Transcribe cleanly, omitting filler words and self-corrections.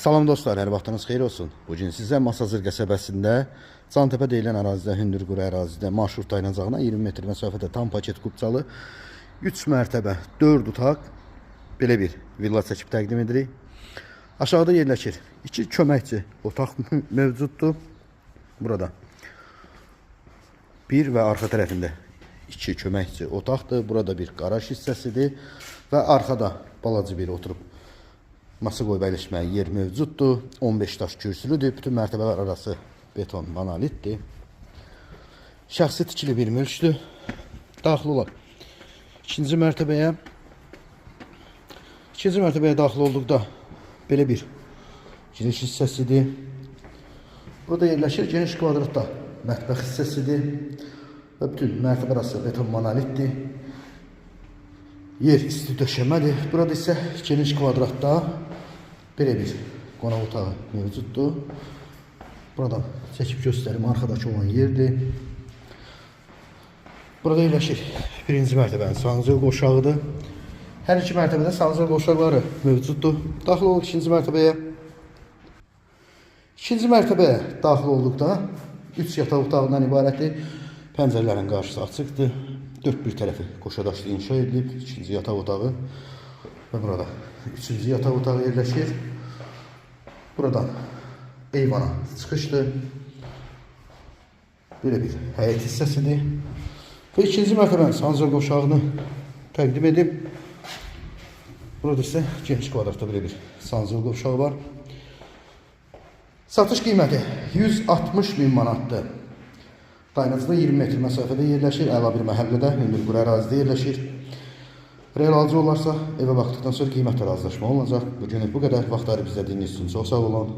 Salam dostlar, hər vaxtınız xeyir olsun. Bugün sizə Masazır qəsəbəsində Cantəpə deyilən ərazidə, hündürquru ərazidə marşrut dayanacağına 20 metr məsafədə tam paket kupçalı 3 mərtəbə, 4 otaq belə bir villa çəkib təqdim edirik. Aşağıda yerləşir 2 köməkçi otaq mövcuddur. Burada bir və arxa tərəfində 2 köməkçi otaqdır. Burada bir qaraj hissəsidir və arxada balaca bir oturub masa qoyub əyləşməyə yer mövcuddur. 15 daş kürsülüdür. Bütün mərtəbələr arası beton monolitdir. Şəxsi tikili bir mülkdür. Daxil olaq ikinci mərtəbəyə. İkinci mərtəbəyə daxil olduqda belə bir giriş hissəsidir. Burada yerləşir geniş kvadratda mətbəx hissəsidir və bütün mərtəbə arası beton monolitdir. Yer isti döşəmədir. Burada isə geniş kvadratda belə bir qonaq otağı mövcuddur. Buradan çəkib göstərim arxadakı olan yerdir. Burada yerləşir birinci mərtəbənin sanuzel qovşağıdır. Hər iki mərtəbədə sanuzel qovşaqları mövcuddur. Daxil olduq ikinci mərtəbəyə. İkinci mərtəbəyə daxil olduqda 3 yataq otağından ibarətdir. Pəncərələrin qarşısı açıqdır. Dörd bir tərəfi qoşa daşlı inşa edilib. İkinci yataq otağı və burada üçüncü yataq otağı yerləşir. Buradan eyvana çıxışdır. Belə bir həyət hissəsidir. Və ikinci mərtəbənin sanuzel qovşağını təqdim edim. Burada isə geniş kvadratda belə bir sanuzel qovşağı var. Satış qiyməti 160 min manatdır. Dayanacaqda 20 metr məsafədə yerləşir. Əla bir məhəllədə, hündürquru ərazidə yerləşir. Real alıcı olarsa evə baxdıqdan sonra qiymətlə razılaşma olunacaq. Bugünlük bu qədər. Vaxt ayırıb izlədiyiniz üçün çox sağ olun.